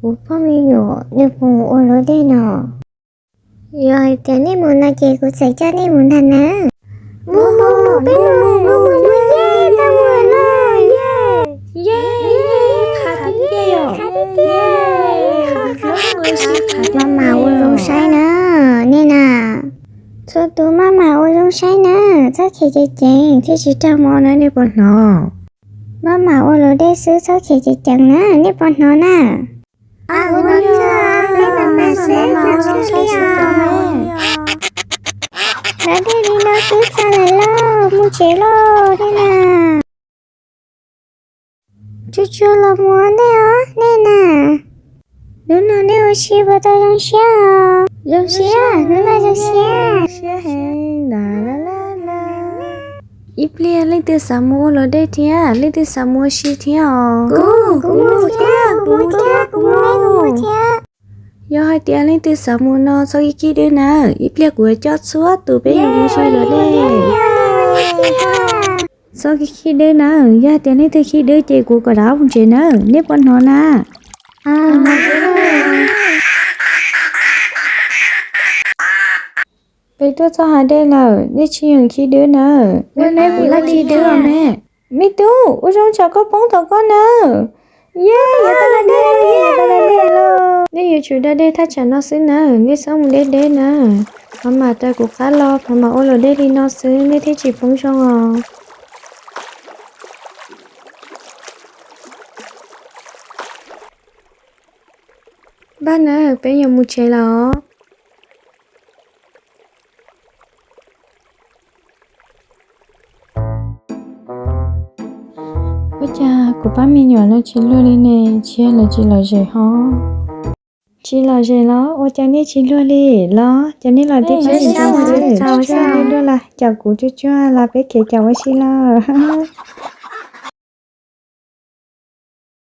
Kuv poj me nyuam nws puas mus ua luam dej no? Yog hais tias nej mus no ces kuv txawm coj nej mus ntag na. Mus mus mus, peb mus mus mus mus, yej, tau mus lawm, yej, yej, qhav tiag tiag, qhav tiag tiag, maj mam ua zoo saib na, nej na. Txhua tus maj mam ua zoo saib na, txhob khev ceev ceev thiaj tsis raug mob na, nej puas hnov? Maj mam ua luam dej xwb, txhob khev ceev ceev na, nej puas hnov na? Luam dej li no xwb txog lawm lauj, mus tsev lauj, nej na. Tsuag tsuag los mus ua ntej os, nej na. Hnub no nej ua si puas tau zoo siab os? Zoo siab, hnub no zoo siab. Siab heev. Ib pliag leej twg xav mus ua luam dej thiab, leej twg xav mus ua si thiab os? Kuv, kuv mus thiab, kuv mus thiab, kuv mus thiab. Yog hais tias leej twg xav mus no txhob khib khib dwb nawb, ib pliag kuv yuav coj txhua tus peb yuav mus ua si luam dej. Txhob khib khib dwb nawb, yog hais tias leej twg khib dwb ces kuv kom rov mus tsev nawb, nej puas hnov na? Peb tuaj txog hav dej lawm, nej tsis yeem khib dwb nawb. Ua ne, kuv laj khib dwb os me. Me tub, ua zoo tsam koj poob tom koj nawb. Yej, yuav tau da dej, yuav tau da dej lauj. Nej yuav tsum da dej thaj tsam no xwb nawb, nej txhob mus deb deb nawb. Maj mam raws kuv qab los, maj mam ua luam dej li no xwb nej thiaj tsis poob zoo os. Npaj nawb, peb yuav mus tsev lawm os. Ua cas kuv pab me nyuam no tsis luag li ne, tsis yog lawv tsis lom zem ho? Tsis lom zem los ua cas nej tsis luag li los? Cas nej los tib tsis luag li? Cas kuv tsuag tsuag los peb khiav cas ua si lawm.